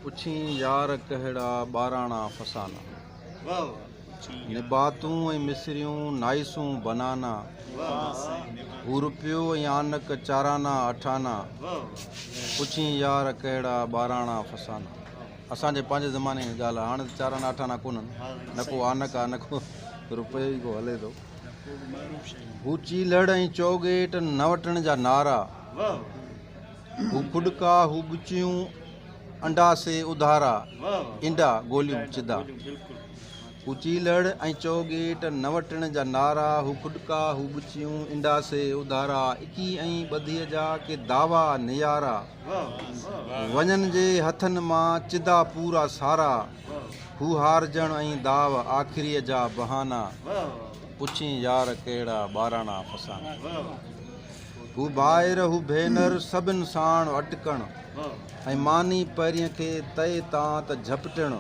پڇين يار ڪهڙا ٻاراڻا فسانا. نباتون ۽ مصريون نائسون بنانا. هو رپيو ۽ آنڪ چارانا اٺانا. پڇين يار ڪهڙا ٻاراڻا فسانا. اسان جي پنهنجي زماني جي ڳالهه آهي، هاڻي ته چارانا اٺانا ڪونهن، نه ڪو آنڪ آهي نه ڪو رپيو ئي ڪو هلي ٿو. هو چيلهڙ ۽ چوگيٽ نه وٽڻ جا نعرا. هو کڏڪا، هو ٻچيون، انڊا سي اڌارا، انڊا، گوليون، چدا. هو چيلهڙ ۽ چوگيٽ نه وٽڻ جا نعرا، هو کڏڪا، هو ٻچيون، انڊا سي اڌارا، اڪي ۽ ٻڌيء جا ڪي دعويٰ نيارا. وڃن جي هٿن مان چدا پورا سارا، هو هارجڻ ۽ داء آخريء جا بهانا، پڇين يار ڪهڙا ٻاراڻا فسانا. هو ڀائر هو ڀينر سڀن ساڻ اٽڪڻ، ۽ ماني پهرين کي تئي تان ته جهپٽڻ،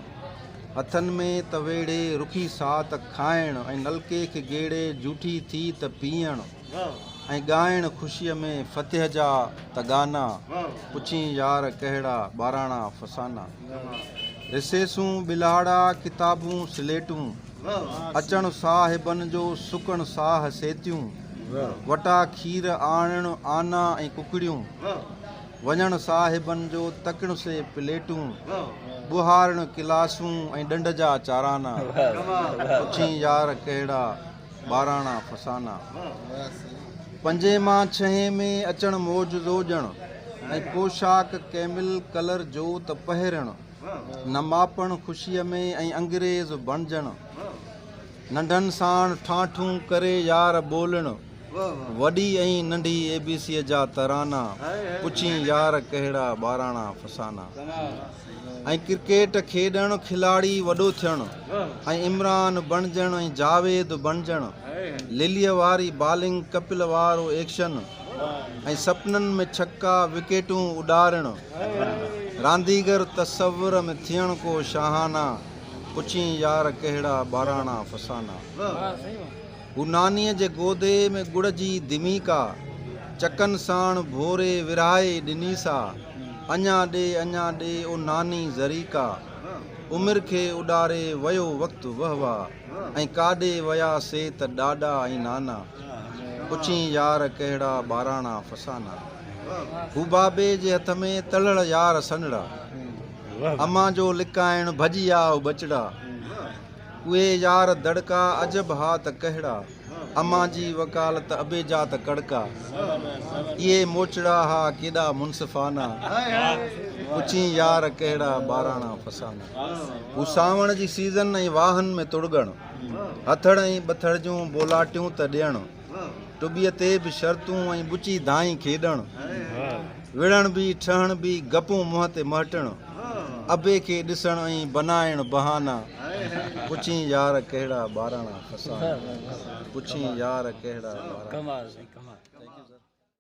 هٿن ۾ ته ويڙهي رکي سا ته کائڻ، ۽ نلڪي کي گيڙي جوٺي ٿي ته پيئڻ. ۽ ڳائڻ خوشيء ۾ فتح جا ته گانا، پڇين يار ڪهڙا ٻاراڻا فسانا. رسيسون ٻلهاڙا ڪتابون سليٽون، اچڻ صاحبن جو سڪڻ ساهه سيتيون، وٽا کير آڻڻ آنا ۽ ڪڪڙيون، وڃڻ صاحبن جو تڪڻ سي پليٽون، ٻهارڻ ڪلاسون ۽ ڏنڊ جا چارانا، پڇين يار ڪهڙا ٻاراڻا فسانا. پنجين مان ڇهين ۾ اچڻ معجزو ڄڻ ۽ پوشاڪ ڪيمل ڪلر جو ته پهرڻ نه ماپڻ خوشيء ۾ ۽ انگريز بڻجڻ ننڍن ساڻ ٺانٺون ڪري يار ٻولڻ وڏي ۽ ننڍي اي بي سيء جا ترانا پڇين يار ڪهڙا ٻاراڻا فسانا. ۽ ڪرڪيٽ کيڏڻ کلاڙي وڏو ٿيڻ ۽ عمران بڻجڻ ۽ جاويد بڻجڻ لليء واري بالنگ ڪپل وارو ايڪشن ۽ سپنن ۾ ڇڪا وڪيٽون اڏارڻ رانديگر تصور ۾ ٿيڻ ڪو شاهانا پڇين يار ڪهڙا ٻاراڻا فسانا. هو نانيء جي گودي ۾ ڳڙ جي دميڪا، چڪن ساڻ ڀوري ورهائي ڏني سا، اڃا ڏي اڃا ڏي او ناني ذريڪا، عمر کي اڏاري ويو وقت وهه وا، ۽ ڪاڏي ويا سي ته ڏاڏا ۽ نانا، پڇين يار ڪهڙا ٻاراڻا فسانا. هو بابي جي هٿ ۾ تلهڙ يار سنهڙا، امان جو لڪائڻ ڀڄي آء ٻچڙا. اهي يار دڙڪا عجب ها ته ڪهڙا، امان جي وڪالت ابي جا ته ڪڙڪا، اهي موچڙا ها ڪيڏا منصفانا، پڇين يار ڪهڙا ٻاراڻا فسانا. هو سانوڻ جي سيزن ۽ واهن ۾ تڙڳڻ، هٿڙ ۽ ٻٿڙ جون بولاٽيون ته ڏيڻ. ٽٻيء تي به شرطون ۽ ٻچي دانهين کيڏڻ، وڙهڻ به ٺهڻ به گپون منهن تي مهٽڻ، ابي کي ڏسڻ ۽ بنائڻ بهانا، پڇين يار ڪهڙا ٻاراڻا فسانا، پڇين يار ڪهڙا ٻاراڻا.